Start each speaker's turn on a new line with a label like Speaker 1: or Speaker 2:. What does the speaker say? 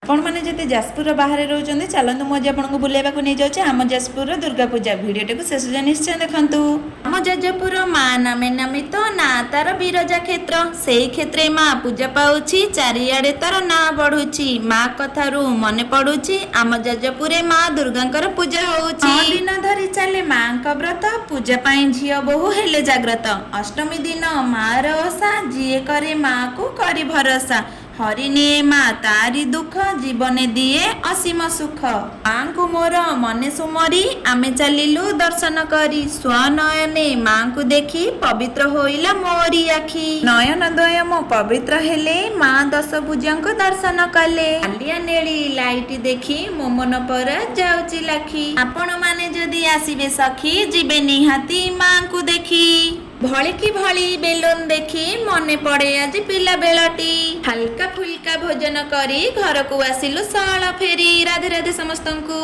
Speaker 1: ଆପଣମାନେ ଯଦି ଯାଜପୁରର ବାହାରେ ରହୁଛନ୍ତି, ଚାଲନ୍ତୁ, ମୁଁ ଆଜି ଆପଣଙ୍କୁ ବୁଲାଇବାକୁ ନେଇଯାଉଛି ଆମ ଯାଜପୁରର ଦୁର୍ଗା ପୂଜା। ଭିଡ଼ିଓଟିକୁ ଶେଷ ଯାଏଁ ନିଶ୍ଚୟ ଦେଖନ୍ତୁ। ଆମ ଯାଜପୁର ମା ନାମେ ନାମିତ, ନା ତାର ବିରଜା କ୍ଷେତ୍ର। ସେଇ କ୍ଷେତ୍ରେ ମା ପୂଜା ପାଉଛି, ଚାରିଆଡ଼େ ତାର ନାଁ ବଢୁଛି। ମା କଥାରୁ ମନେ ପଡୁଛି, ଆମ ଯାଜପୁରେ ମା ଦୁର୍ଗାଙ୍କର ପୂଜା ହଉଛି। 9 ଦିନ ଧରି ଚାଲେ ମାଙ୍କ ବ୍ରତ, ପୂଜା ପାଇଁ ଝିଅ ବୋହୂ ହେଲେ ଜାଗ୍ରତ। ଅଷ୍ଟମୀ ଦିନ ମାର ଓଷା, ଯିଏ କରେ ମାକୁ କରି ଭରସା, ହରିନିଏ ମା ତାରି ଦୁଃଖ, ଜୀବନେ ଦିଏ ଅସୀମ ସୁଖ। ମାଙ୍କୁ ମୋର ମନେ ସୁମରି ଆମେ ଚାଲିଲୁ ଦର୍ଶନ କରି। ସ୍ୱନୟନେ ମାଙ୍କୁ ଦେଖି ପବିତ୍ର ହୋଇଲା ମୋରି ଆଖି। ନୟନ ଦ୍ୱୟ ମୋ ପବିତ୍ର ହେଲେ, ମା ଦଶଭୁଜଙ୍କୁ ଦର୍ଶନ କଲେ। ନାଲିଆ ନେଳି ଲାଇଟ୍ ଦେଖି ମୋ ମନ ପରା ଯାଉଛି ଲାଖି। ଆପଣ ମାନେ ଯଦି ଆସିବେ ସଖୀ, ଯିବେ ନିହାତି ମାଙ୍କୁ ଦେଖି। ଭଳିକି ଭଳି ବେଲୁନ ଦେଖି ମନେ ପଡେ ଆଜି ପିଲା ବେଳଟି। ହାଲକା ଫୁଲକା ଭୋଜନ କରି ଘରକୁ ଆସିଲୁ ସଅଳ ଫେରି। ରାଧେ ରାଧେ ସମସ୍ତଙ୍କୁ।